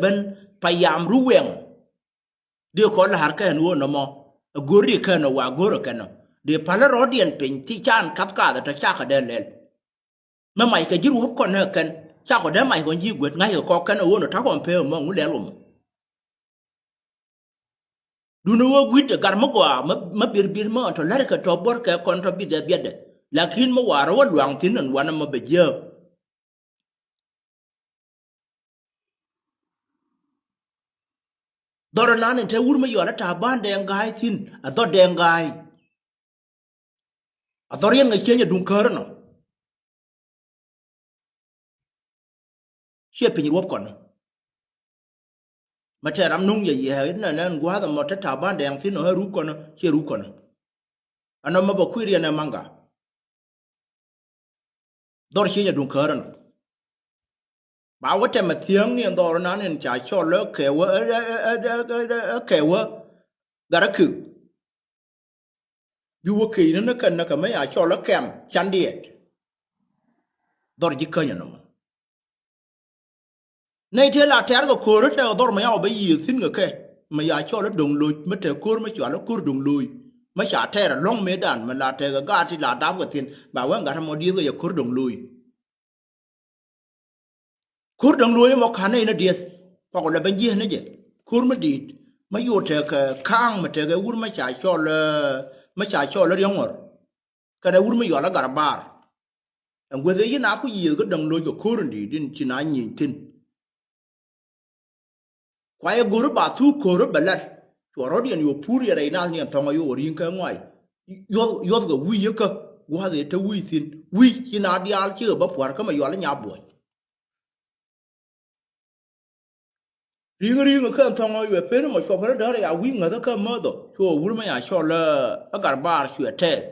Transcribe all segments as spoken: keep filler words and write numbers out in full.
ben payam ru wɛŋ. Di kɔ la̱r kɛn ɣöö nɔmɔ ɛ go̱r ri kɛn ɔ wa go̱r ɛ kɛn ɔ. Di palä rɔ̱diɛn piny ti can kath kath ɛ tɔ cakɔ dee lɛl. Mɛ mac kɛ ji̱ ruɔ̱p kɔn ɛ kɛn cakɔ dee mac kɔn ji̱ guet ŋa̱ckɛ kɔk kɛn ɛ ɣöö nɔ ta̱kɔ ɛn pee ɛmɔ ŋu lɛl ɣömɔ. Duundɛ ɣöö gui̱t ɛ gat mi gɔaa mi, mi birbir mi ɣän tɔ la̱rkɛ tɔ buɔ̱rkɛ kɔn tɔ biɛtdɛ biɛtdɛ. Lakin mi wa̱a̱ rɔ wä luaŋ thi̱n ɛn wanɛ mɔ bɛ jiääk. Dhɔr ɛnan in te wur mi yɔal ɛ Taban Dɛŋ Ga̱a̱y thi̱n ɛ dhɔr Dɛŋ Ga̱a̱y. Ɛ dhɔr yɛn ŋa cieny ɛ duŋ käär ɛnɔ. Ciɛ piny ruɔ̱p kɔn. Mɛ tɛ ram nuŋ yɛ yɛ nɛ nɛn gua̱a̱th ɛmɔ te Taban Dɛŋ thi̱n ɔ ɛ ruk kɔn, ciɛ ruk kɔn. Ɛnɔ mɛ bɛ kui̱ riɛn ɛ maŋga. Dhɔr cieny ɛ duŋ käär ɛnɔ. Ba wä tɛmɛ thiäŋni ɛn dhɔr ɛnan in ca cɔl ɛ kɛ wä, ɛ, ɛ, ɛ, ɛ, ɛ, ɛ, ɛ kɛ wä. Gat ɛ kek. Bi wä kec ni ni kɛn ni kɛ mi ya cɔl ɛ kɛm can diɛt. Dhɔr ji̱ käny ɛnɔmɔ. Nɛy tëë la tɛ̈r kɛ ko̱r ɛ tɛk dhɔr mi ya wä bä yiëë thi̱n kɛ kɛ mi ya cɔl ɛ do̱ŋ loc mi te ko̱r mi cɔal ɛ ko̱r do̱ŋ loc. Mi ca tɛɛr ɛ luɔ̱ŋ mëëdan mi la tɛk ɛ gaat ti la dap kɛ thi̱n ba wee gat ɛmɔ dieth kɛ yɛ ko̱r do̱ŋ loc. Ko̱r däŋ luɔ̱ɔ̱c ɛmɔ ka̱n nɛy ni dieth. Kɔk lɛ ben jiɛth ni jɛ. Ko̱r mi di̱i̱t mi yot tekɛ ka̱a̱ŋ mi tekɛ wur mi ca cɔl, ɛ, mi ca cɔl ɛ riäŋ ŋɔr. Kɛnɛ wur mi yɔal ɛ gat ɛ baar. Ɛn guäth ɛ yin a ku yiëëth kä däŋ lo̱c kɛ ko̱r in di̱i̱t in ci na nyieny thi̱n. Kua yɛ go̱r i̱ ba thuk ko̱r i̱ bɛ lat. Cuɔ rɔ̱diɛn yo̱o̱ pur yɛ rɛy nath ni ɛn thɔ̱ŋ ɛ yo̱o̱ ri̱i̱ŋ kɛ ŋuay. Yuɔth, yuɔth kɛ wi̱i̱ yä kä gua̱a̱th ëë te wi̱i̱ thi̱n. Wi̱i̱ ci na diaal cikɛ bä pua̱r kä mɛ yual i̱ nya buɔ̱ny. Ri̱i̱ŋ ri̱i̱ŋ kä ɛn thɔ̱ŋ ɛ yuɛ pen mɔ cuɔp kä däär ya wi̱i̱ ŋäth kä mäth ɔ. Cuɔ wur mɛ ya cɔl ɛ gat baar cuɛ tɛth.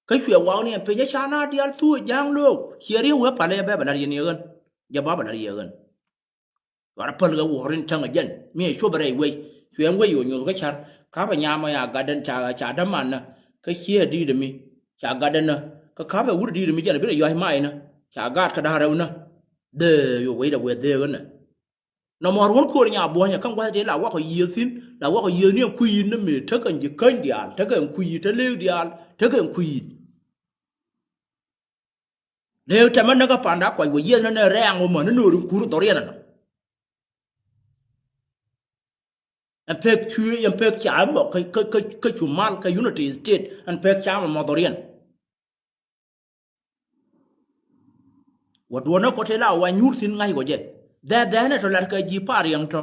Kä cuɛ wak ni ɛn piny ɛ ca na diaal thuk ɛ ja̱a̱ŋ lo̱o̱k. Ciɛ ri̱ew wee palɛ jɛ bɛ bɛ lat yɛn yɛ ɣän. Jɛ ba bɛ lat yɛ ɣän. Cuarɛ päl kɛ wuɔ̱ɔ̱r in täŋ ɛ jɛn mi ɛ cuɔp rɛy wec cuɛ ŋuec yo̱o̱ nyuɔ̱th kä ca̱r. Ka̱pɛ nyamɔ ya gatdɛn ca, ca dämanä. Kä ciɛ di̱i̱t ɛmi ca gatdɛn nä. Kä ka̱pɛ wur di̱i̱t ɛmi jɛn ɛ bi rɛ yua̱c mac nä. Ca gaat kä da̱ŋ rɛw nä. Dee yo̱o̱ wecdɛ wee dheekä nä. Nɔmɔ ruɔ̱n ko̱r nya buɔ̱nyɛ kä gua̱th dee la wakɔ yiëë thi̱n la wakɔ yiëë ni ɛn kui̱ yi̱n ni mëë tekɛ ji̱ käny diaal tekɛ ɛn kui̱ yi̱ te lëëk diaal tekɛ ɛn kui̱ yi̱. Lëëk tɛmɛ näk kä panda kuac wä yieth ni ni rɛ̈ɛ̈ŋ wä mäni no̱o̱ri kur dhɔriɛn ɛnɔ. Ɛn pek cuëëc ɛn pek ca ɛmɔ kä, kä, kä, kä cu mal kä Unity State ɛn pek ca ɛmɔ mɔ dhɔriɛn. Wä duɔ̱ɔ̱n ni kɔ tëë la wa nyuur thi̱n ŋa̱c kɔ jɛ. Dhɛ̈ɛ̈ dhɛ̈ɛ̈nɛ tɔ lat kɛ ji̱ par yɛŋ tɔ.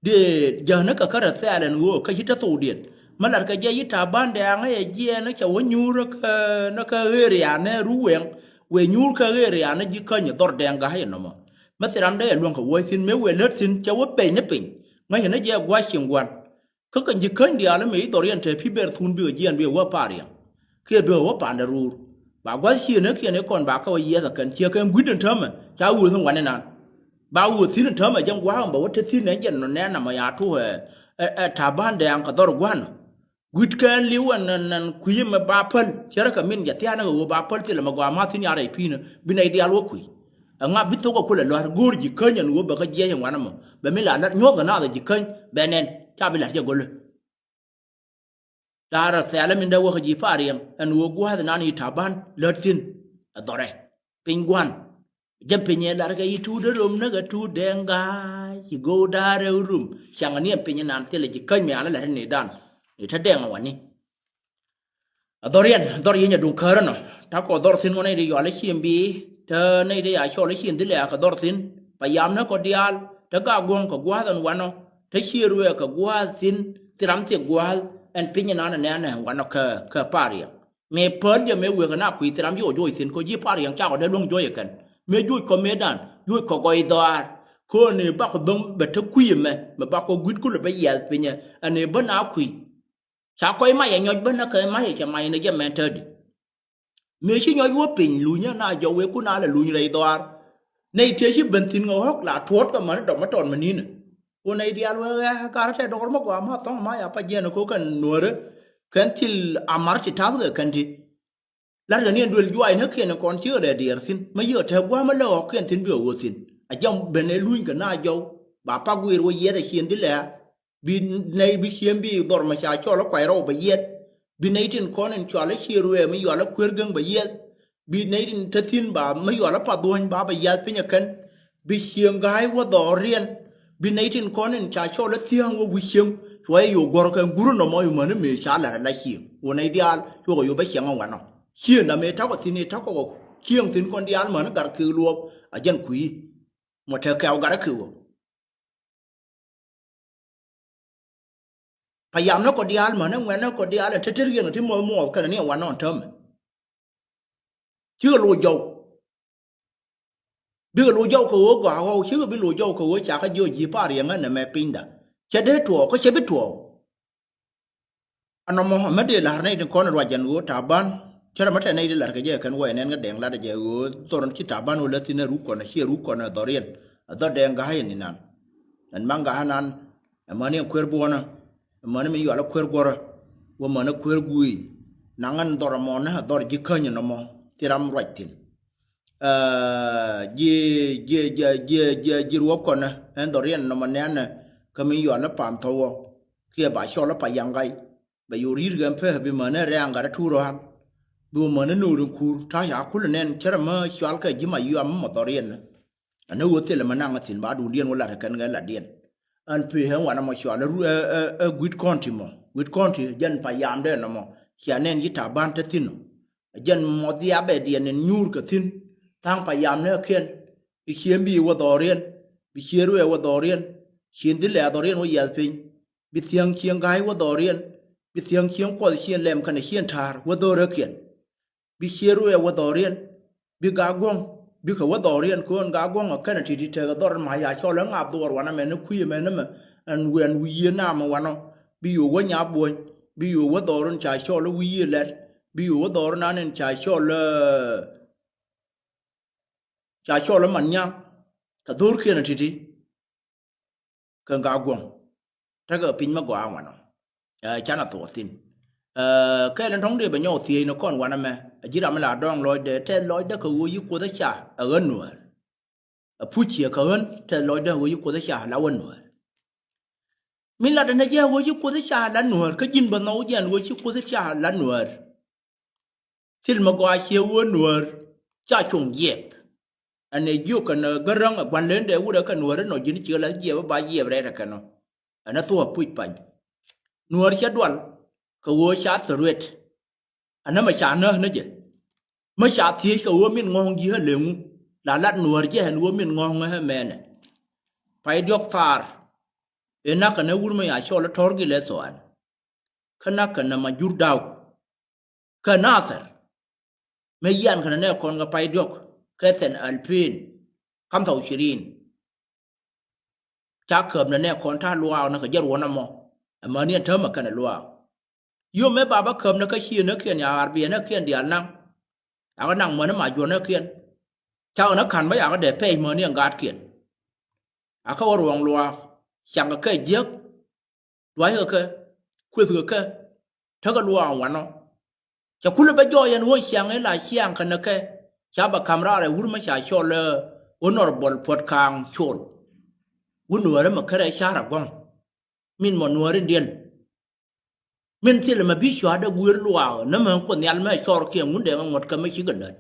Dee jäkni kɛ kärɛ thɛɛl ɛn ɣöö kä ci te thokdiɛn. Mi latkɛ jɛ yi Taban Dɛŋ ɛ jiɛɛn cɛ wä nyuur kä, ni kä area ni Ruwɛŋ. Wëë nyuur kä area ni ji̱ käny dhɔr Dɛŋ Ga̱a̱c ɛnɔmɔ. Mi thil ram dee ɛ luäŋ kɛ wuɔ̱c thi̱n mëë wëë lät thi̱n cɛ wä peny ni piny. Ŋäcɛ ni jɛ gua̱c cieŋ gua̱n. Kä kɛ ji̱ käny diaal mi i̱ dhɔriɛn te pi̱ bɛr thun bikɛ jiɛɛn bikɛ wä par yɛŋ. Kiɛ bikɛ wä pandɛ ruur. Ba gua̱th ciëënä kiɛn i̱ kɔn ba kɛ wä yiɛth ɛ kɛn ciɛ kɛn gui̱dɛn täämɛ ca wëë thi̱n wani nan. Ba wëë thi̱n täämɛ jɛn gua̱a̱k ɛn bɛ wä te thi̱n ɛ jɛn nɔ nɛn namɔ ya tuɔɔk ɛ, ɛ, ɛ Taban Dɛŋ kɛ dhɔr gua̱n. Gui̱t kɛn li̱w ɛn, ɛn, ɛn kui̱ ɛmɛ ba päl. Cärä kɛ min jɛ thia̱a̱n ɛ ɣöö ba päl thilɛ mɛ gɔaa ma thi̱n ya rɛy pi̱i̱nä bi nɛy diaal wä kui̱. Ɛŋa bi thok ɛ kulɛ lua̱r go̱o̱r ji̱ käny ɛn ɣöö bɛ kä jiɛc ɛn wanɛ mɔ. Bɛ mi la lat nyuɔ̱thkɛ naath ɛ ji̱ käny bɛ nɛn. Ca bi la̱t jɛ go̱lä. Da̱a̱r ɛ thɛ̈ɛ̈lä min dee wäkä ji̱ par yɛŋ ɛn ɣöö gua̱a̱th ɛnan i̱ Taban lät thi̱n. Ɛ dhɔrɛ. Piny gua̱n. Jɛ piny ɛ lar kɛ i̱ tuut dee rom näk ɛ tuut Dɛŋ Ga̱a̱c i̱ go̱o̱r da̱a̱r ɛ rum. Ciaŋ ɛ ni ɛn piny ɛnan thilɛ ji̱ käny mi an ɛ la̱t ɛ ni dan. Ni te Dɛŋ ɛ wani. Ɛ dhɔriɛn, dhɔr yeny ɛ duŋ kärä nɔ. Ta̱kɔ dhɔr thi̱n ŋuɔ̱n ɛ di yɔal ɛ cieŋ bii. Te nɛy di ya cɔl ɛ cieŋ dhilɛ kɛ dhɔr thi̱n. Pa yam ni kɔ diaal. Te gak guɔ̱ŋ kɛ gua̱a̱th ɛn wanɔ. Te cië ruëë kɛ gua̱a̱th thi̱n. Thi ram thiek gua̱a̱th. Ɛn piny ɛnan ɛ nɛn ɛ wanɔ kɛ, kɛ par yɛŋ. Mëë päl jɛ mëë wëë kɛ na kui̱ thi ram ji̱ ɔ joc thi̱n kɔ ji̱ par yɛŋ cakɔ dee luäŋ joc ɛ kɛn. Mëë joc kɔ mëëdan. Joc kɔ gɔy dhɔaar. Kɔn ɛ bakɔ ben bɛ te kui̱ ɛmɛ. Mɛ bakɔ gui̱t kulɛ bɛ yiath pinyɛ. Ɛn ɛ ben a kui̱. Ca kɔc mac ɛ nyɔc ben ɛ kɛ mac ɛ cɛ mac ni jɛ mɛn tätdi. Mëë ci nyɔc wä piny lunyä na jɔw wek kun a lɛ luny rɛy dhɔaar. Nɛy tëë ci ben thi̱n ŋɛ ɣɔ̱k la tuɔ̱ɔ̱t kɛ mäni dɔk mä tɔt mä ni̱nä. Ku nɛy diaal wek ɣɛɛ karä tɛ dɔkɔr mä gɔaa mä thɔ̱ŋ mä ya pa jiɛn ɛ ko̱ kɛn nuäärä. Kɛn thil amar ci ta̱th kɛ kɛn ti. La̱rkɛ ni ɛn duël juaac näkiɛn ɛ kɔn ci ɣä rɛɛ diɛɛr thi̱n mä yiëë tɛ̈k gua̱a̱m ɛ lɛ ɣɔ̱kiɛn thi̱n bi ɣä ɣöö thi̱n. A jam ben ɛ luny kɛ na jɔw. Ba pak guir wä yiɛth a cien dhilɛ. Bi nɛy bi ciem bi dhɔr ma ca cɔl a kuay rɔw bɛ yiɛth. Bi nɛy tin kɔn in cɔal a cie ruɛɛ mi yual a kuer geŋ bɛ yiɛth. Bi nɛy tin te thin ba mi yual a path dhuɔ̱ny ba bɛ yiath piny a kɛn. Bi cieŋ ga̱a̱c wä dhɔɔriɛn. Bi nɛy tin kɔn in ca cɔl a thiäŋ wä wi̱c cieŋ. Cuɛ yo̱o̱k guɔ̱r kɛ gur nɔmɔ imäni mëë ca lar ala cieŋ wä nɛy diaal cuɔk a yo̱o̱k bä cieŋ a wanɔ. Cieŋ na mëë takɔ thin i̱ takɔ cieŋ thin kɔn diaal mäni gar kek luɔp a jɛn kui̱. Mɔ te kɛw gar a kek wä. Payam ni kɔ diaal mäni ŋuɛn ni kɔ diaal in te te riɛn kɛ ti muɔth muɔth kɛn ni ɛ wanɔ in täämɛ. Cikɛ loc jɔw. Bikɛ loc jɔw kɛ ɣöö gɔaa ɣɔw cikɛ bi loc jɔw kɛ ɣöö ca kä jiɔ ji̱ par yɛŋä nɛmɛ pinyda. Cɛ dee tuɔɔk kä cɛ bi tuɔɔk. Anɔmɔ mɛ dee la̱r nɛy tin kɔn ruac jɛn ɣöö Taban cärɛ mɛ tɛ nɛy ti la̱r kɛ jɛ kɛn wä ɛn ɛn kä Dɛŋ latdɛ jɛ ɣöö dhɔr ci Taban wä läth thin ɛ ruk kɔn ɛ ciɛ ruk kɔn ɛ dhɔriɛn. Ɛ dhɔr Dɛŋ ga̱a̱c ɛn inan. Ɛn maŋ ga̱a̱c ɛnan. Ɛ mäni ɛn kuer buɔnä. Ɛ mäni mi yual ɛ kuer guɔrä. Wä mäni kuer guiy. Naŋ ɛn dhɔr ɛmɔ nä ɛ dhɔr ji̱ käny ɛnɔmɔ. Thil ram ruac thi̱n. Aa, ji̱, ji̱, ji̱, ji̱, ji̱, ji̱ ruɔ̱p kɔnä ɛn dhɔriɛn nɔmɔ nɛnɛ kä mi yual ɛ pan thɔwɔ kiɛ ba cɔl ɛ pa yaŋ ga̱y. Bɛ yo̱o̱ ri̱i̱t ɣɛn pɛ bi mänä rɛ̈ɛ̈ŋ gat ɛ tuur ɣa̱l. Bi wä mänä no̱o̱r in kuur ta̱a̱ ca kul nɛn cärɛ mä cual kɛ ji̱ ma yuam mä dhɔriɛn. Ɛn ɛ ɣöö thilɛ mä naŋ ɛ thi̱n ba duundiɛn wä lat ɛ kɛn ɣɛ latdiɛn. Ɛn pee ɣän wanɛ mɔ cual ɛ ru-, ɛ, ɛ, ɛ gui̱t kɔn ti mɔ. Gui̱t kɔn ti jɛn pa yamdɛ nɔmɔ. Cia nɛn ji̱ Taban te thi̱n ɔ. Jɛn mɔ dhiabɛ diɛn in nyuur kɛ thi̱n. Tha̱a̱ŋ pa yam ni ɛ kiɛn. Bi cien bi wä dhɔriɛn. Bi cien ruɛ wä dhɔriɛn. Cien dhil lɛ dhɔriɛn wä yiath piny. Bi thiäŋ cieŋ ga̱a̱c wä dhɔriɛn. Bi thiäŋ cieŋ kuɔth cieŋ lɛm kɛnɛ cieŋ ta̱a̱r wä dhɔrä kiɛn. Bi cier wee wä dhɔriɛn. Bi gak guɔ̱ŋ. Bikɛ wä dhɔriɛn köön gak guɔ̱ŋ ɛ kɛnɛ ti̱ti̱ tekɛ dhɔr ma ya cɔl ɛ ŋaap dhuɔr wanɛ mɛn ɛ kui̱ ɛmɛn ɛmɛ. Ɛn wiɛn wi̱i̱ yiëë naam ɛ wanɔ. Bi yo̱o̱ wä nyap buɔ̱ny. Bi yo̱o̱ wä dhɔr in ca cɔl ɛ wi̱i̱ yiëë lɛt. Bi yo̱o̱ wä dhɔr in an in ca cɔl ɛ, ca cɔl ɛ man nyaŋ. Kɛ dho̱rkiɛn ɛ ti̱ti̱. Kɛ gak guɔ̱ŋ. Tekɛ piny mi gɔaa wanɔ. Ɛ, canɛ thuɔɔk thi̱n. Ɛ, kɛɛl in tɔ̱ŋ dee bɛ nyɔk thiec ni kɔn wanɛ mɛ. Ɛ ji̱ ram mi la dɔ̱ŋ lɔcdɛ, tɛth lɔcdɛ kɛ ɣöö yi Kuoth ɛ ca ɛ ɣän nuäär. Ɛ puc ciɛ kɛ ɣän, tɛth lɔcdɛ ɣöö yi Kuoth ɛ ca la wä nuäär. Min latdɛ nɛ jɛ ɣöö yi Kuoth ɛ ca la nuäär, kä ji̱n bä nhɔw jɛn ɣöö ci Kuoth ɛ ca la nuäär. Thil mi gɔaa ciɛ ɣöö nuäär ca cuŋ jiɛɛk. Ɛn ɛ jiök kɛn ɛ gäräŋ ɛ gua̱n lendɛ wurɛ kɛ nuäär inɔ ji̱n cikɛ lath jiɛɛp ɛ ba jiɛɛp rɛɛt ɛ kɛn ɔ. Ɛn ɛ thuɔ̱k puc pany. Nuäär cɛ dual kɛ ɣöö ca thil ruet. Ɛn ɛ mɛ ca nääk ni jɛ. Mä ca thiec kɛ ɣöö min ŋɔ̱ɔ̱ŋ ji̱ ɛ leŋu. La lat nuäär jɛ ɛn ɣöö min ŋɔ̱ɔ̱ŋ ɛ mɛnɛ. Pay diɔ̱k thaar. Ëë nak kɛn ɛ wur mi ya cɔl ɛ tɔ̱r gilɛ thuan. Kä nak kɛn ɛ ma jur daw. Kä Nathɛr. Mëë yian kɛn ɛ nɛ kɔn kɛ pay diɔ̱k kɛ thɛn alpin. Kamtha u cirin. Ca kääp nɛ nɛ kɔn ta̱a̱ luaak ni kɛ jɛ ruɔ̱n ɛmɔ. Ɛmäni ɛn täämɛ kɛn ɛ luaak. Yom mëë bapä kääp ni kä ciëënäkiɛn ya ɣarbiɛnäkiɛn diaal naŋ. Yakɛ naŋ mäni ma juɔ̱näkiɛn. Cakɛ ni ka̱n bä yakɛ dee pɛc mäni ɛn gaatkiɛn. Akä wä ruɔ̱ŋ luaak. Cakɛ kɛ jiäk. Duackɛ kɛ, kuethkɛ kɛ, tekɛ luaak wanɔ. Cɛ kulɛ bä jɔɔc ɛn ɣöö ciaŋ in la ciaŋ kɛnɛ kɛ, ca bɛ ka̱m raar ɛ wur mi ca cɔl ɛ Honorable Puɔt Kaaŋ Col. Wur nuäärä mi kärɛ ca̱r ɛ gɔ̱ŋ. Min mɔ nuäär in diɛn. Min thilɛ mɛ bi cua̱t ɛ gui̱i̱r luaak, nä mɛ kuoth nhial mɛ cɔr kiɛ ŋundɛ mɛ ŋuɔ̱t kɛ mɛ cikɛ lät.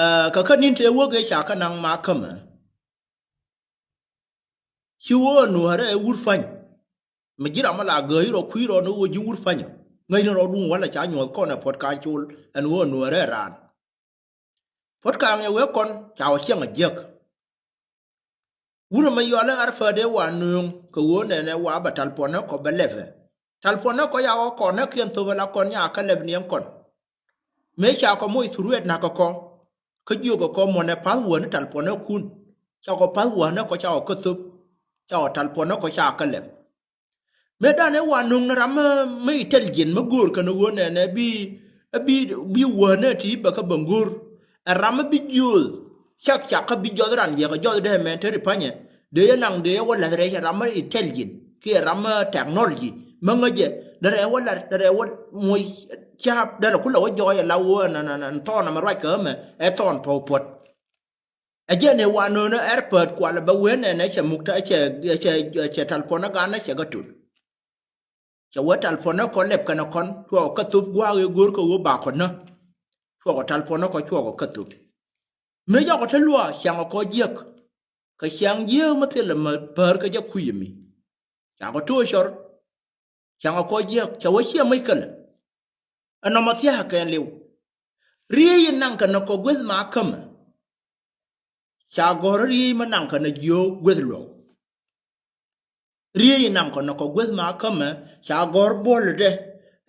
Ɛ, kɛ kä ni̱n tëë wäk ëë ca kä naŋ ma kämɛ. Ci wä nuäärä ɛ wur pa̱ny. Mi ji̱ ram mi la gääc rɔ kui̱ rɔ ni wä ji̱ wur pa̱ny. Ŋäcni rɔ duŋ walɛ ca nyuɔ̱th kɔn ɛ Puɔt Kaaŋ Col ɛn wä nuäärä ɛ raan. Puɔt Kaaŋ ɛ wee kɔn ca wä ciɛŋ ɛ jiäk. Wurɛ mɛ yɔalɛ arfädɛ wa nööŋ kɛ ɣöö nɛnɛ wa bɛ tal puɔnɛ kɔ bɛ lɛpɛ. Tal puɔnɛ kɔ ya ɣɔɔ kɔn nɛ kiɛn thop ala kɔn ya kä lɛp niɛŋ kɔn. Mëë ca kɔ moc thurwet nakä kɔ. Kä jiökɛ kɔ muɔnɛ pa̱th wäni tal puɔnɛ kun. Ca kɔ pa̱th wäni kɔ ca ɣɔɔ kä thop. Ca ɣɔɔ tal puɔnɛ kɔ ca kä lɛp. Mëë danɛ wa nöŋ ni ram mi, mi intelligent mi göör kɛn ɣöö nɛnɛ bi, bi, bi wäni ti bɛ kä bɛ göör. Ɛ ram mi bi jiööth cak cak kä bi jɔth ran yɛk ɛ jɔth dee mɛn te ri pa̱nyɛ. Dee yɛ naŋ dee yɛ wä la̱th rɛc ɛ ram mi intelligent kiɛ ram mi technology mi ŋäcɛ dee rɛc wä la̱th dee rɛc wä moc ca̱a̱p dee rɛ kulɛ wä jɔɔc ɛ la ɣöö ɛn, ɛn, ɛn, ɛn thɔɔn ɛmɛ ruac kɛ ɣä mɛ ɛ thɔɔn pɔw puɔ̱t. Ɛ jɛn ɛ wanɔnɔ airport kualɛ bɛ wen ɛn ɛ cɛ muk ta cɛ cɛ cɛ talpɔn ɛ gan ɛ cɛ kɛ tul. Cɛ wee talpɔn ɛ kɔn lɛp kɛn ɛ kɔn cuɔkɔ kä thop gua̱a̱k ɛ go̱o̱r kɛ ɣöö bakɔ nä. Cuɔkɔ talpɔn ɛ kɔ cuɔkɔ kä thop. Mi jɔkɔ te luaak ciaŋ ɛ kɔ jiäk. Kɛ ciaŋ jiäk mi thilɛ mɛ päär kɛ jɛ kui̱ ɛ mi. Cakɔ to̱o̱cɔr. Cakɔ kɔc jiäk cɛ wä ciɛ mäc kälɛ. Ɛnɔmɔ thia̱a̱ kɛɛliw. Riey in naŋ kɛ nɔ kɔ gueth ma kämɛ. Ca gɔ̱r riey mi naŋ kɛ nɔ jiöök gueth luɔk. Riey in naŋ kɛ nɔ kɔ gueth ma kämɛ ca gɔ̱r buɔ̱l dɛ.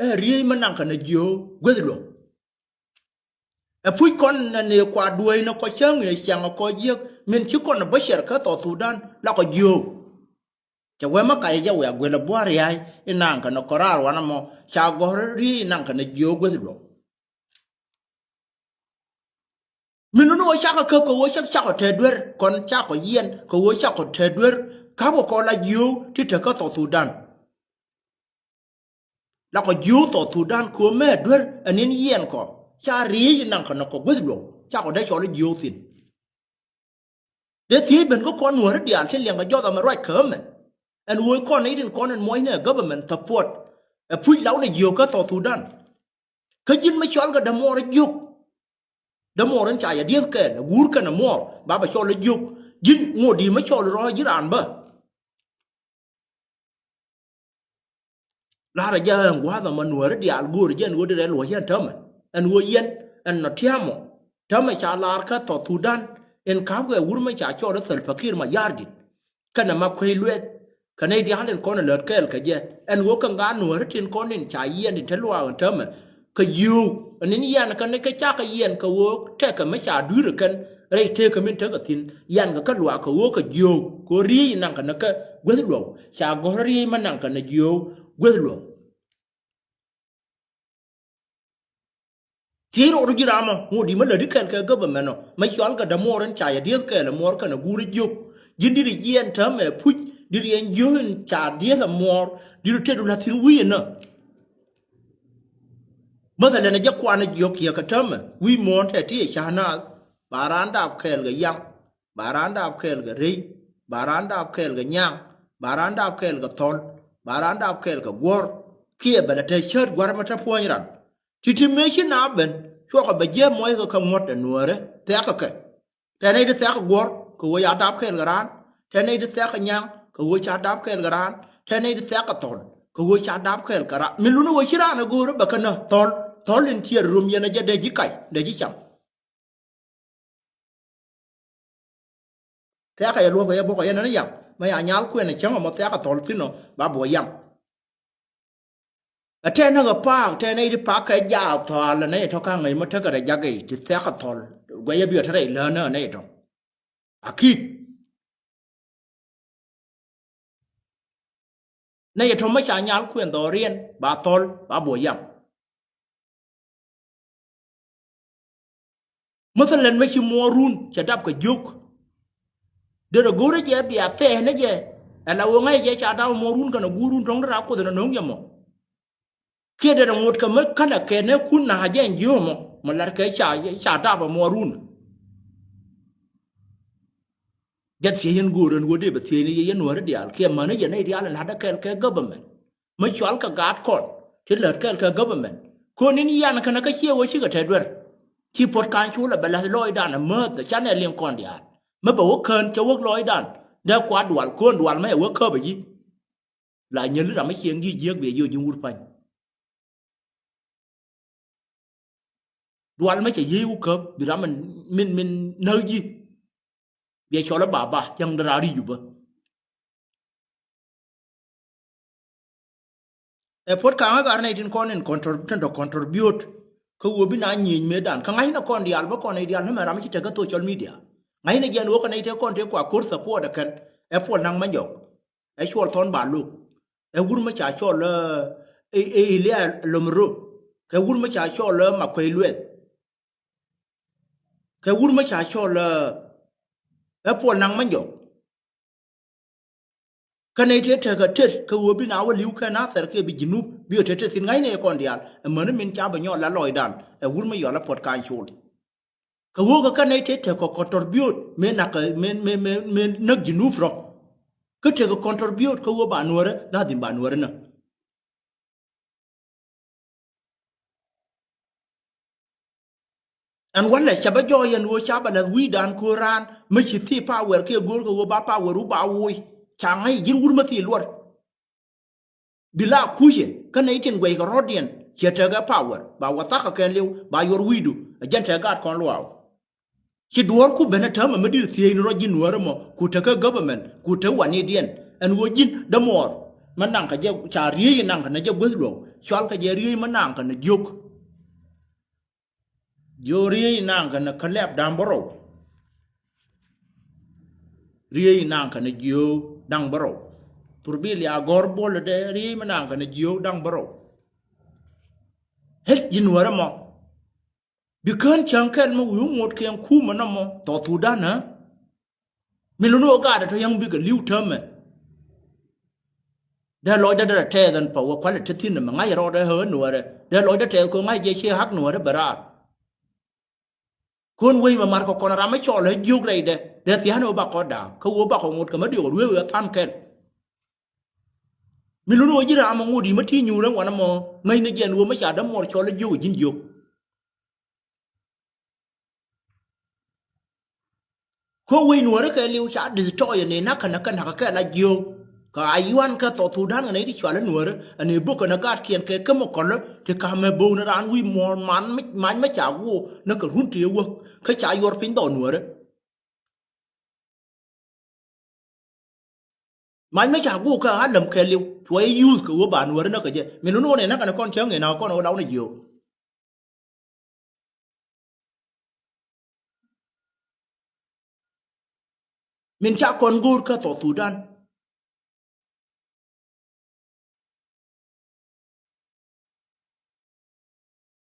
Ɛ riey mi naŋ kɛ nɔ jiöök gueth luɔk. Ɛ puc kɔn nɛ ni kua dueec ni kɔ cäŋ ëë ciaŋ ɛ kɔ jiäk min ci kɔn ɛ bäcɛr kä Thɔth Thudan la kɔ jiöök. Cɛ wee mä kac ɛ jɛ wiak guel ɛ bua̱r ria̱a̱c inaŋ kɛ ni kɔ raar wanɛ mɔ ca gɔ̱r riey inaŋ kɛ ni jiöök gueth luɔk. Min ni ni wä cakɔ käp kɛ wä cak cakɔ tɛt duer kɔn cakɔ yiɛn kɛ wä cakɔ tɛt duer ka̱pkɛ kɔ la jiöök ti te kä Thɔth Thudan. La kɔ jiöök Thɔth Thudan kɛ ɣöö mɛ duer ɛ ni̱n yiɛn kɔ ca ri̱i̱c naŋ kɛ nɔ kɔ gueth luɔk ca kɔ dee cɔl i̱ jiöök thi̱n. Dee thiec ben kä kɔn nuääri diaal tin liɛŋ kɛ jɔth amɛ ruac kɛ ɣä mɛ. Ɛn ɣöö kɔn i̱ tin kɔn ɛn muɔcnɛ ɛ government support ɛ puc law ni jiöök kä Thɔth Thudan. Kä ji̱n mi cɔal kɛ dämuɔɔr i̱ jiök. Dämuɔɔr in ca yɛ dieth kɛɛl ɛ guur kɛn ɛ muɔɔr ba bɛ cɔl i̱ jiök. Ji̱n ŋot i̱ mi cɔl rɔ̱ ji̱ raan bä. La̱rä jɛ ɛn gua̱a̱th ɛmɔ nuääri diaal go̱o̱ri jɛ ɛn ɣöö di rɛl wä yɛn täämɛ ɛn ɣöö yɛn ɛn nɔ tia̱a̱mɔ täämɛ ca laar kä Thɔth Thudan. In ka̱pkɛ wur mi ca cɔɔl i̱ Thɛl Pakir ma ya̱r di̱t kɛnɛ ma kuec luɛth kɛ nɛy diaal in kɔn in lät kɛɛl kɛ jɛ ɛn ɣöö kɛn gaat nuääri tin kɔn in ca yiɛn in te luaak in täämɛ. Kɛ yio̱w ɛn in yian kɛn kɛ cakɛ yiɛn kɛ ɣöö tɛkɛ mi ca dui̱r kɛn rɛy tëëkä min tekɛ thi̱n yian kɛ kä luaak kɛ ɣöö kɛ yio̱w kɛ ɣöö riey in naŋ kɛn kɛ gueth luɔk. Ca gɔ̱r riey mi naŋ kɛn jiöök gueth luɔk. Thiec rɔɔdu ji̱ ramɔ ŋot di mi lätdi kɛl kɛ government ɔ mi cɔal kɛ dämuɔɔr in ca yɛ dieth kɛɛl ɛ muɔɔr kɛn ɛ guur i̱ jiök. Ji̱n di̱t i̱ jiɛn täämɛ puc di̱t i̱ ɛn jiök in ca dieth ɛ muɔɔr di̱t i̱ tëëdu la̱th thi̱n wi̱i̱ inä. Mäthɛlɛn ɛ jɛ kuan ɛ jiök kiɛ kɛ täämɛ wi̱i̱ muɔ̱ɔ̱n tɛ ti ɛ ca̱a̱n naath ba raan dap kɛɛl kɛ yaŋ. Ba raan dap kɛɛl kɛ rɛy ba raan dap kɛɛl kɛ nyaŋ ba raan dap kɛɛl kɛ thɔl ba raan dap kɛɛl kɛ guɔ̱r. Kiɛ bɛ lɛ te cäät gua̱r mi te puɔ̱ny ran. Ti̱ti̱ mëë ci na ben cuɔkɔ bɛ jiɛɛp muɔckɛ kɛ ŋuɔ̱t ɛ nuäärä thɛ̈kɛ kɛ. Tɛn nɛy ti thɛ̈kɛ guɔ̱r kɛ ɣöö ca dap kɛɛl kɛ raan. Tɛn nɛy ti thɛ̈kɛ nyaŋ kɛ ɣöö ca dap kɛɛl kɛ raan. Tɛn nɛy ti thɛ̈kɛ thɔl kɛ ɣöö ca dap kɛɛl kɛ raan. Min luni ɣöö ci raan ɛ go̱o̱rä bɛ kɛ nä thɔl. Thɔl in ciɛ rom yɛn ɛ jɛ dee ji̱ kac dee ji̱ cam. Thiakä yɛ luɔth kɛ yɛ bok kɛ yɛ nɛn yam mɛ ya nyal kuɛn cäŋ ɛmɔ thiakä thɔl thi̱n ɔ ba buɔ yam. Ɛ tɛn näk ɛ paak tɛn nɛy ti paak kɛ jaak thɔal ɛ nɛy tɔ ka̱ŋ ŋäc mɛ tekɛ rɛ jak i̱ ti thiakä thɔl. Guɛc ɛ bi ɛ te rɛy lään ɛ nɛy tɔ. Akit. Nɛ yɛ tɔ̱ mä ca nyal kuɛn dhɔriɛn ba thɔl ba buɔ yam. Mäthɛlɛn mä ci muɔɔrun cɛ dap kɛ jiök. Derɛ go̱rä jɛ bia thɛɛnä jɛ. Ɛn la wä ŋa̱c jɛ ca dap muɔɔrun kɛnɛ guurun tɔ̱ŋ derɛ a kuoth ɛn nöŋ jɛ mɔ. Kiɛ derɛ ŋot kɛ mä känɛ kɛn ɛ kun na jɛ ɛn jiök mɔ mɔ lat kɛ ca ca dap ɛ muɔɔrun. Jɛ thiec yɛn go̱o̱r ɛn wä dee bɛ thiec ni yɛ yɛn nuääri diaal kiɛ mäni yɛn nɛy diaal ɛn la̱tdä kɛɛl kɛ government. Mi cual kɛ gaat kɔn ti lät kɛɛl kɛ government. Kɔn in yan kɛnɛ kä ciɛ wä cikɛ tɛt duer. Ci puɔ̱t ka̱n cul ɛ bɛ la̱th lɔɔcdan ɛ määth ɛ canɛ liŋ kɔn diaal. Mi bɛ wä kään cɛ wäk lɔɔcdan dee kuat dual kɔn dual mɛ ɛ wä käpä ji̱. La nyäli ram mi cieŋ ji̱ jiäk biɛ jiök ji̱ wur pa̱ny. Dual mɛ cɛ yiey wä käp bi ram min min näk ji̱. Biɛ cɔl ɛ baba cäŋ dee raar ri̱c wupä. Ɛ puɔ̱t ka̱ŋä gar nɛy tin kɔn in control tin tɔ contribute. Kä wä bi na nyiec mëëdan kä ŋa̱cnɛ kɔn diaal bä kɔn nɛy diaal nämɛ ram mi ci tek kä social media. Ŋa̱cnɛ jiɛn wä kä nɛy tëë kɔn tëë kua ko̱r support ɛ kɛn ɛ puɔl naŋ mɛ jɔk. Ɛ cuɔl thɔn ba lo̱k. Ɛ wur mi ca cɔl ɛ ɛ ilia lom ro̱. Kɛ wur mi ca cɔl ɛ ma kuey luɛth. Kɛ wur mi ca cɔl ɛ ɛ puɔl naŋ mɛ jɔk. Kä nɛy tëë tekɛ tet kɛ ɣöö bi na wä li̱w kɛ na thɛr kɛ bi ji̱ nup bi ɣä tet tet thi̱n ŋa̱cnɛ yɛ kɔn diaal. Ɛ mäni min ca bɛ nyɔl la lɔcdan ɛ wur mi yɔl ɛ puɔt ka̱ny col. Kɛ ɣöö kɛ kɛn nɛy tëë tekɛ contribute mëë nak, mëë, mëë, mëë, mëë näk Junub rɔ. Kä tekɛ contribute kä ɣöö ba Nuäärä, la dhim ba Nuäärä näk. Ɛn walɛ cɛ bä jɔɔc ɛn ɣöö ca bɛ la̱th wi̱i̱dan köör raan mi ci thii power kiɛ go̱o̱r kɛ ɣöö ba power wä ba woc. Ca ŋäc ji̱n wur mi thii luɔr. Bi la kucɛ kä nɛy tin guɛckɛ rɔ̱diɛn ciɛ tekɛ power ba wathakɛ kɛɛliw ba yuɔr wi̱i̱du. Ɛ jɛn tɛ gaat kɔn luaau. Ci duɔ̱ɔ̱rku ben ɛ täämɛ mi di̱t thiëëcni rɔ ji̱n Nuäärä mɔ ku tekä government ku te wanidiɛn. Ɛn ɣöö ji̱n dämuɔɔr mi naŋkɛ jɛ ca riey naŋkɛ nɛ jɛ guäth luɔ̱k cɔalkɛ jɛ riey mi naŋkɛ nɛ jiök. Jiök riey naŋkɛ nɛ kɛ lɛp da̱ŋ bärɔw. Riey naŋkɛ nɛ jiök da̱ŋ bärɔw. Thurbil ya gɔ̱r buɔl dɛ riey mi naŋkɛ nɛ jiök da̱ŋ bärɔw. Hel ji̱n Nuäärä mɔ. Bi kään cäŋ kɛl mi wi̱i̱ ŋot kɛn kumɛ nɔmɔ thɔɔk Thudan ɛ. Mi luni ɣöö gaatdɛ tɔ yäŋ bikɛ li̱w täämɛ. Dee lɔcdä derɛ tɛɛth ɛn pä wä kualɛ te thi̱n ɛmɛ ŋa̱c rɔɔdɛ ɣä Nuäärä. Dee lɔcdä tɛɛth kɛ ŋa̱c jɛ ciɛ ɣak Nuäärä bɛ raar. Kön wec mɛ mar kɛ kɔn ram mi cɔl ɛ jiök rɛydɛ dee thia̱a̱n ɣöö bakɔ da̱a̱k kä ɣöö bakɔ ŋot kɛ mi diɔk rueeth ɣä tha̱a̱n kɛl. Mi luni ɣöö ji̱ ram ɛ ŋot i̱ mi ti nyuur ɛn wanɛ mɔ ŋäcni jɛn ɣöö mi ca dämuɔɔr cɔl ɛ jiök ɛ ji̱n jiök. Kä wec Nuäärä kɛɛliw ca destroy ni nakä nakä nakä kɛ la jiök. Kä a yuan kɛ thɔɔk Thudan kɛ nɛy ti cɔal ɛ Nuäärä ɛn ɛ bök kɛn ɛ gaatkiɛn kɛ chemical ti ka̱mɛ bo̱o̱k ni raan wi̱i̱ muɔ̱ɔ̱n man mi mac mi ca guɔ ni kɛ run ti ɛ wäk kä ca yuɔr piny dhɔɔk Nuäärä. Mac mi ca guɔ kɛ a läm kɛɛliw cuɔ ɛ yuth kɛ wä ba Nuäärä näk kɛ jɛ min luni wä ni nakä ni kɔn cäŋ in a kɔn wä law ni jiök. Min ca kɔn go̱o̱r kä thɔɔk Thudan.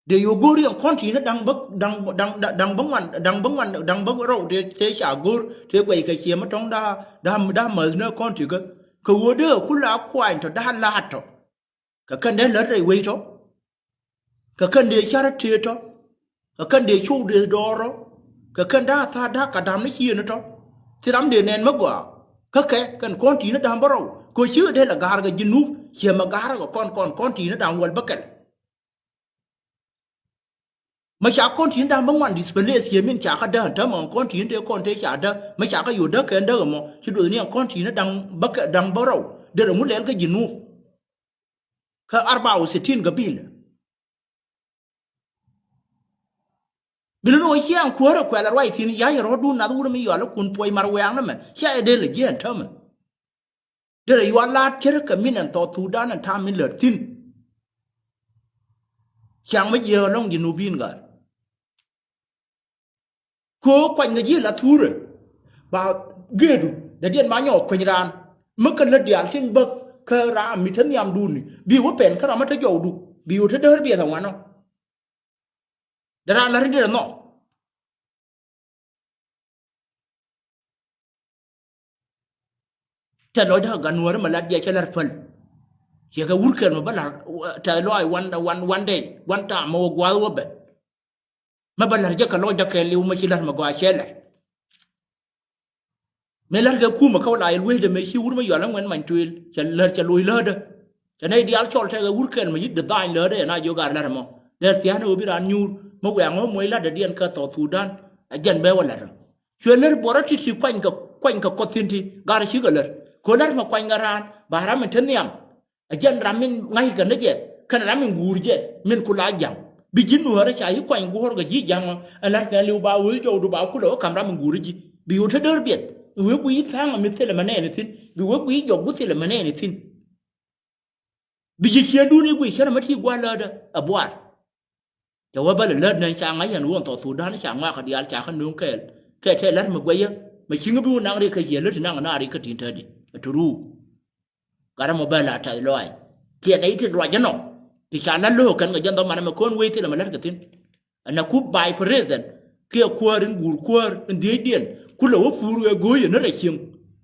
Dee yo̱o̱ go̱o̱r yɛn kɔn ti̱i̱n da̱ŋ bä da̱ŋ da̱ŋ da̱ŋ bä ŋuan da̱ŋ bä ŋuan da̱ŋ bä rɔw tëë tëë ca go̱o̱r tëë guɛc kɛ ciɛ mi tɔ̱ŋ da̱a̱ da̱a̱ da̱a̱ mäth ni kɔn ti̱i̱ kä kɛ ɣöö dee ɛ ku la kuany tɔ da̱a̱ la̱a̱t tɔ. Kɛ kɛn dee lät rɛy wec tɔ. Kɛ kɛn dee ca̱r tëë tɔ. Kɛ kɛn dee cok dee dɔɔr rɔ. Kɛ kɛn da̱a̱ tha̱a̱ da̱a̱ ka da̱a̱m ni ciëëni tɔ. Thi ram dee nɛn mi gɔaa. Kä kɛ kɛn kɔn ti̱i̱ni da̱a̱m bä rɔw kɛ cikɛ dee lɛ ga̱a̱r kɛ ji̱ nup ciɛ mɛ ga̱a̱r kɛ kɔn kɔn kɔn ti̱i̱ni da̱a̱m wäl bä kɛl. Mɛ ca kɔn ti̱i̱n da̱ŋ bä ŋuan displace yɛ min ca kä däk ɛn täämɛ ɛn kɔn ti̱i̱n tëë kɔn tëë ca däk mɛ ca kä yo̱o̱ däk kɛn däk ɛmɔ ci duɔth ni ɛn kɔn ti̱i̱n da̱ŋ bä kɛ da̱ŋ bä rɔw derɛ ŋu lɛl kä ji̱ nup. Kä arba u sitin gabila. Bi lun wä ciaŋ kuäärä kuɛl a ruac thi̱n ya̱c rɔ̱dun nath wurɛ mi yɔal ikun puɔc mar wiaaknä mɛ cia yɛ dee lɛ jiɛɛn täämɛ. Derɛ yual la̱a̱t ce̱tkɛ min ɛn thɔɔk Thudan ɛn ta̱a̱ min lät thi̱n. Ciaŋ mi jiääk ɛlɔ̱ŋ ji̱ nubin gal. Köök kuanykɛ ji̱ la thuurɛ ba gëëdu dee diɛn ma nyɔɔk kueny raan. Mi kä lät diaal tin bäk kä raam mi te nhiamdun ni bi wä pɛn kä ram mi te jɔwdu bi wä te däär biɛth ɛŋuanɔ. Dee raan la̱t in derɛ nhɔk. Tɛth lɔcdä kɛ gat nuääri mɛ lat jɛ cɛ la̱r päl. Ciɛ kɛ wur kɛl mɛ bä la̱r tɛth lɔaac wan wan wan day wan taam mɛ wä gua̱a̱th wä bɛn. Mɛ bä la̱r jɛ kɛ lɔcdä kɛɛliw mɛ ci la̱r mɛ gɔaa cɛ la̱r. Mëë la̱rkɛ kumɛ kä wä la yɛ luecdɛ mëë ci wur mi yɔal ɛ ŋuɛn many tuëël cɛ lär cɛ loc lätdä. Cɛ nɛy diaal cɔl tɛkɛ wur kɛl mɛ yi̱k di dhaany lätdä yɛ na jiök gar la̱r ɛmɔ. Dɛr thia̱a̱n ɛ ɣöö bi raan nyuur mi wiaŋ ɣöö muɔc la̱tdä diɛn kä South Sudan. Ɛ jɛn bɛ wä la̱rä cuɛ lär buɔrä ti̱ti̱ kuanykɛ kuanykɛ kɔth thi̱n ti gar cikɛ lär. Kɛ ɣöö la̱r mɛ kuanykɛ raan ba ram in te nhiam. Ɛ jɛn ram min ŋa̱ckɛ ni jɛ kɛnɛ ram min guur jɛ min ku la ja̱ŋ. Bi ji̱ nuäärä ca yi̱ kuany guɔ̱ɔ̱r kɛ ji̱ ja̱ŋ ɔ ɛ la̱r kɛn li̱w ba wee jɔwdu ba kulɛ wä ka̱m ram min guur ji̱. Bi wee te däär biɛth bi wee guiy tha̱a̱ŋ mi thilɛ mɛ nɛɛni thi̱n. Bi wee guiy jɔk guth thilɛ mɛ nɛɛni thi̱n. Bi ji̱ ciëŋdun i̱ guiy cärɛ mɛ ti gua̱a̱r läätdä ɛ buar. Cɛ wä bä lɛ lät nɛn ca ŋa̱c yɛn ɣöö ɛn South Sudan ca ŋɔakä diaal ca kä nööŋ kɛɛl. Kɛ tɛl lät mi guɛyä mɛ ciŋ bi wä naŋ rik kä yiëë lät ti naŋ na rik kä ti̱n tätdi. Ɛ te ruu. Gat ɛmɔ bɛ la tɛth lɔaac. Kiɛ nɛy ti luac ɛnɔ ti ca la lo̱o̱k kɛn kɛ jɛn dhɔman ɛmɛ kɔn wec thilɛ mɛ lät kɛ thi̱n. Ɛn ɛ ku ba̱a̱c president kiɛ kuäär in guur kuäär in dhiecdiɛn kulɛ wä puur ɣɛ go̱o̱cɛ ni rɛ cieŋ.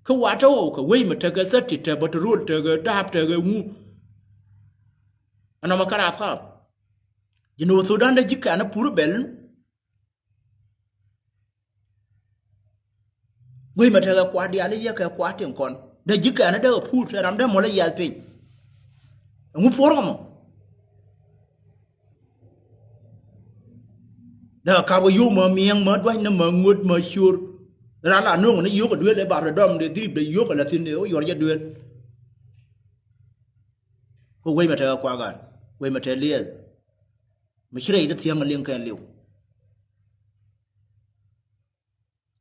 Kä wa̱a̱ te ɣɔw kɛ wec mɛ tekɛ thäti te bä te rol tekɛ da̱a̱p tekɛ ŋu. Ɛnɔmɔ kä raar thaap. Ji̱n wä thok da̱a̱n dee ji̱ kɛ̈n ɛ pur bɛl. Guey mɛ tekɛ kuat diaal i̱ yɛ kɛ kuat tin kɔn. Dee ji̱ kɛn dee kɛ puut ɛ ram dee mɔl i̱ yiath piny. Ɛŋu puɔr kɛ mɔ? Dee kɛ kap kɛ yio̱w mɛ miɛŋ mɛ dua̱cnä mɛ ŋuöt mɛ ciöör. Ran la no̱o̱ŋ ni yio̱w kɛ duël ɛ bar dee dɔm dee dhirip dee yio̱w kɛ la thi̱n dee wä yuɔr jɛ duël. Kɛ wec mɛ tekɛ kua̱r gat wec mɛ tekɛ liɛth. Mi ci rɛy ti thiäŋ liŋ kɛn liw.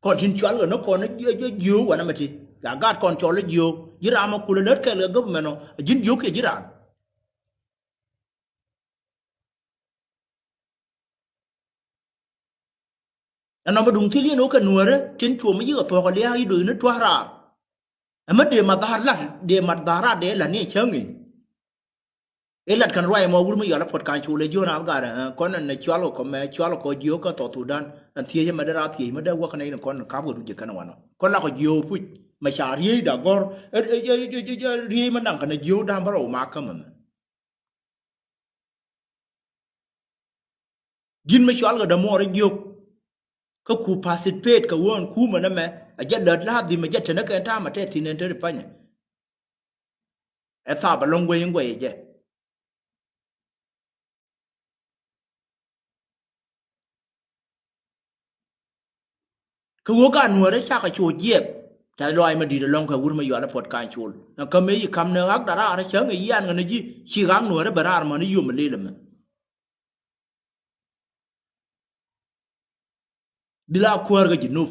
Kɔn tin cual kɛ ni kɔn ni jiö jiö jiö wanɛ mɛ ti. Ca gat kɔn cɔl ni jiö ji̱ ram mɛ kulɛ lät kɛl kɛ government ɔ ji̱n jiö kiɛ ji̱ ram. Ɛnɔ mi duŋ thil yɛn wä kɛ nuäärä tin cuɔm mi yikɛ thuɔ̱k ɛ lia̱a̱ i̱ do̱thni tua̱r raar. Ɛmɛ dee ma dhar lat dee ma dhar rat dee lat ni ɛ cäŋ i̱. Ilat kɛn ruac ɛmɔ wur mi yɔl a puɔt ka̱ny col ɛ jiön a gat ɛ kɔn ɛn ɛ cual kɔ mɛ cual kɔ jiök kä South Sudan. Ɛn thiec ɛmɛ dee raa thiec mɛ dee wäk kɛn ɛ in kɔn kap kɛ ruc ɛ kɛn wanɔ kɔn la kɔ jiök puc mɛ ca riey da gɔr. Riey mɛ naŋ kɛn ɛ jiök da̱ŋ bä rɛw ma käm ɛmɛ. Ji̱n mi cual kɛ dämuɔɔr i̱ jiök. Kä ku participate kɛ ɣöö ɛn kumɛ nɛmɛ a jɛ lät la̱a̱ dhim a jɛ tenä kɛ ɛn ta̱a̱m a tɛth thi̱n ɛn te ri panyɛ. Ɛ thap a lɔ̱ŋ guey in guey ɛ jɛ. Kä ɣöö gat nuäärä cakɛ cu jiɛp. Tɛth lɔaac mi di̱i̱t ɛlɔ̱ŋ kɛ wur mi yual ɛ puɔt ka̱ny col ɛn kä mëë yi ka̱m ni ɣak da raar cäŋ i̱ yian ŋä ni ji̱ ci ɣak nuäärä bɛ raar män i̱ yom ilil ɛmɛ. Dhil a kuäär kä Jinub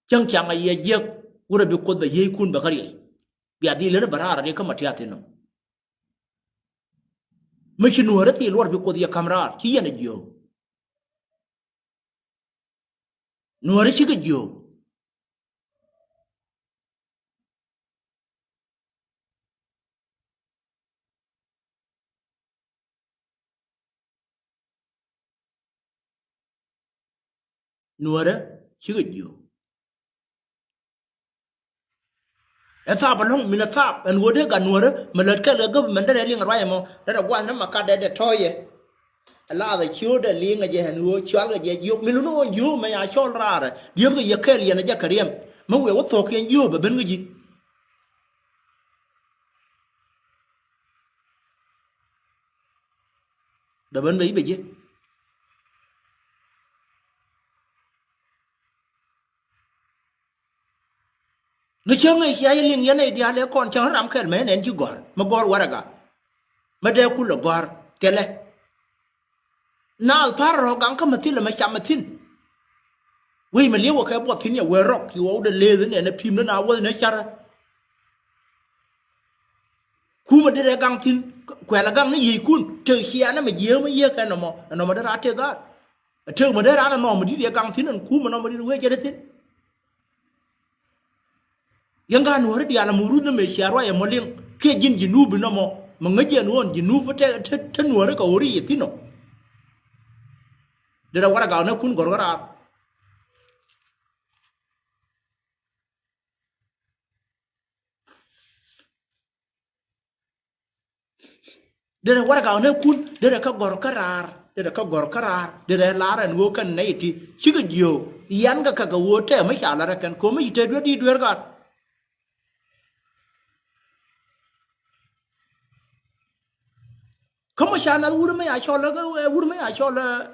cäŋ caŋ a yiɛ jiäk wurɛ bi Kuoth bɛ yiëëckun bɛ kä riɛc. Bia dhil len bɛ raar a riɛk kä ma tiath inɔ. Mi ci nuäärä thil luɔr bi Kuoth yɛ ka̱m raar ci yɛn a jiöök. Nuäärä cikɛ jiöök. Nuäärä cikɛ jiöök. Ɛ thap ɛlɔ̱ŋ min ɛ thap ɛn ɣöö dee gat nuäärä mi lät kɛl kɛ government derɛ liŋ ruac ɛmɔ derɛ gua̱th ni ma kat dee dee tɔ̱ɔ̱cɛ. Ɛ lath ɛ ciöötdɛ liŋ ɛ jɛ ɛn ɣöö cual kɛ jɛ jiök mi luni ɣöö jiök mɛ ya cɔl raarɛ dieth kɛ yɛ kɛl yɛn ɛ jɛ kɛ riɛm. Mi wëë wä thok kiɛn jiök bɛ ben kä ji̱. Dee ben bɛ i̱ bɛ ji̱. Ni cäŋ ëë cia yɛ liŋ yɛn ëë diaal ëë kɔn cäŋ ram kɛl mɛ nɛn ci gɔ̱r mi gɔ̱r warɛga. Mi dee kulɛ gɔ̱r thilɛ. Naath pa̱r rɔ̱ gaŋ kä mi thilɛ mi cam mi thi̱n. Wec mi li̱w ɛ kɛ buɔth thi̱n yɛ wee rɔk ci ɣɔw dee leth nɛn ɛ pi̱m ni na wäth ni carɛ. Kumɛ derɛ gaŋ thi̱n kuɛl ɛ gaŋ ni yiëëckun tëk ciaanɛ mɛ jiääk mɛ yiëëk kɛ nɔmɔ ɛnɔmɔ derɛ a tëk gaat. Ɛ tëk mɛ derɛ a nɔmɔ di̱t yɛ gaŋ thi̱n ɛn kumɛ nɔmɔ di̱t wee jɛ dee thi̱n. Yɛn gaat nuɔ̱ɔ̱ri diaal ɛmɔ rut ni mɛ cia ruac ɛmɔ liŋ kiɛ ji̱n ji̱ nuup bi nɔmɔ mɛ ŋäc yɛn ɣɔn ji̱ nuup te te nuɔ̱ɔ̱ri kɛ ɣöri yɛ thi̱n ɔ. Derɛ warɛ gaŋ ni kun gɔ̱r ɣä raar. Derɛ warɛga ɣän ɛ kun derɛ kä gɔ̱r kä raar derɛ kä gɔ̱r kä raar derɛ laar ɛn ɣöö kɛn nɛy ti cikɛ jiöök. Yan kɛ kɛ kɛ ɣöö tɛɛ mi ca la̱t ɛ kɛn ko̱mi ci te duer di duer gat. Kä mɔ ca nath wur mi ya cɔl ɛ wur mi ya cɔl ɛ